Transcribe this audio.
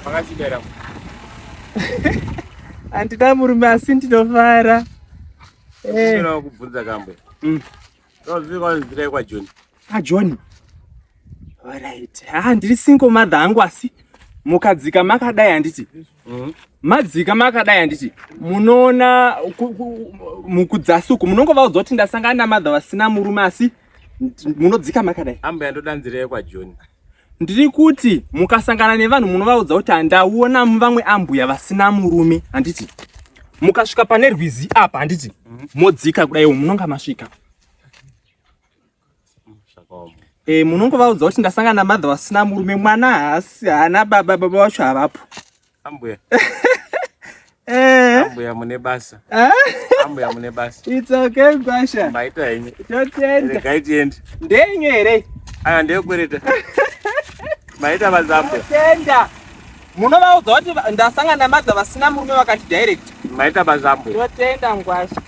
Makachibera. Handina murume asi ndinofara. Eh. Ndinoda kubvunza kambe. Ndozvika nzira kwa John. Ah John. Alright. Ah ndiri single mother hangu asi mukadzika makadai handiti. Madzika makadai handiti. Munoona mukudzasi uku munongovaudza kuti ndasangana namother vasina murume asi munodzika makadai. Ambuya ndoda nzira yekwa John. Ndiri kuti mukasangana nevanhu munovaudza kuti handaona vamwe ambuya vasina murume handiti. Mukasvika pane rwizi apa handiti. Modzika kudai munonga masvika. E, munongovaudza kuti ndasangana namadha vasina murume mwana haasi haana baba baba vacho havapo. Ambuya. Eh. Ambuya mune basa. Ambuya mune basa. It's okay Gwasha. Maita henyu. Totenda. Regai tiende. Ndenyu here? Aya ndeyekwereta. Maita basa ambuya. Totenda. Munovaudza kuti ndasangana namadha vasina murume vakati direct. Maita basa ambuya. Totenda Ngwasha.